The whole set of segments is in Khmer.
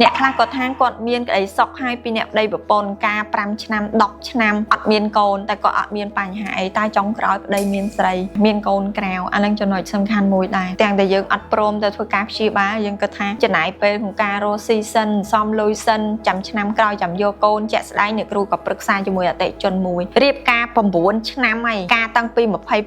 អ្នកខ្លះគាត់ថាគាត់មានក្តីសុខហើយពីអ្នកប្តីប្រពន្ធការ5ឆ្នាំ10ឆ្នាំអត់មានកូនតែគាត់អត់មានបញ្ហាអីតែចុងក្រោយប្តីមានស្រីមានកូនក្រៅអានឹងចំណុចសំខាន់មួយដែរទាំងតែយើងអត់ព្រមទៅធ្វើការព្យាបាលយើងគិតថាចំណាយពេលក្នុងការរកស៊ីសិនសំលុយសិនចាំឆ្នាំក្រោយចាំយកកូនជាក់ស្ដែងអ្នកគ្រូក៏ប្រឹក្សាជាមួយអតិថិជនមួយរៀបការ9ឆ្នាំហើយការតាំងពី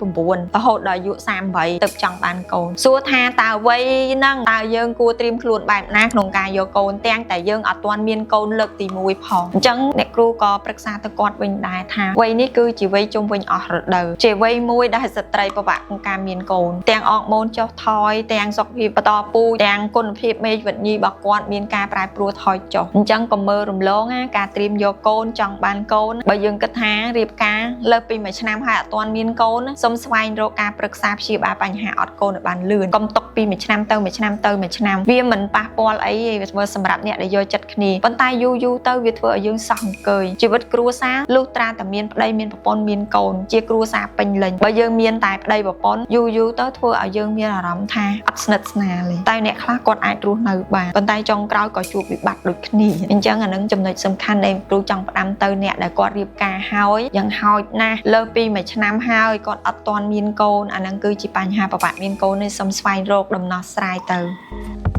29រហូតដល់អាយុ38ទៅចង់បានកូនសួរថាតើវ័យហ្នឹងតើយើងគួរត្រៀមខ្លួនបែបណាក្នុងការយកកូនទាំងតែយើងអត់ទាន់មានកូនលើកទី1ផងអញ្ចឹងអ្នកគ្រូក៏ប្រឹក្សាទៅគាត់វិញដែរថាវ័យនេះគឺជាវ័យជុំវិញអស់រដូវជាវ័យមួយដែលស្ត្រីពិបាកក្នុងការមានកូនទាំងអរម៉ូនចុះថយទាំងសុខភាពបន្តពូជទាំងគុណភាពមេវិញ្ញារបស់គាត់មានការប្រែប្រួលថយចុះអញ្ចឹងកុំមើលរំលងណាការត្រៀមយកកូនចង់បានកូនបើយើងគិតថារៀបការលើសពីមួយឆ្នាំហើយអត់ទាន់មានកូនសូមស្វែងរកការប្រឹក្សាព្យាបាលបញ្ហាអត់កូនឲ្យបានលឿនកុំទុកពីមួយឆ្នាំទៅមួយឆ្នាំទៅមួយឆ្នាំវាមិនប៉ះពាល់អីទេវាសម្រាប់អ្នកដែលយកចិត្តគ្នាប៉ុន្តែយូរយូរទៅវាធ្វើឲ្យយើងសោះអង្គើយជីវិតគ្រួសារលុះត្រាតែមានប្តីមានប្រពន្ធមានកូនជាគ្រួសារពេញលេញបើយើងមានតែប្តីប្រពន្ធយូរយូរទៅធ្វើឲ្យយើងមានអារម្មណ៍ថាអត់ស្និទ្ធស្នាលទេតែអ្នកខ្លះគាត់អាចរស់នៅបានប៉ុន្តែចុងក្រោយក៏ជួបវិបត្តិដូចគ្នាអញ្ចឹងអានឹងចំណុចសំខាន់ដែលគ្រូចង់ផ្ដាំទៅអ្នកដែលគាត់រៀបការហើយយ៉ាងហោចណាស់លើសពីមួយឆ្នាំហើយគាត់អត់ទាន់មានកូនអានឹងគឺជាបញ្ហាពិបាកមានកូននេះសូមស្វែងរកដំណោះស្រាយទៅ។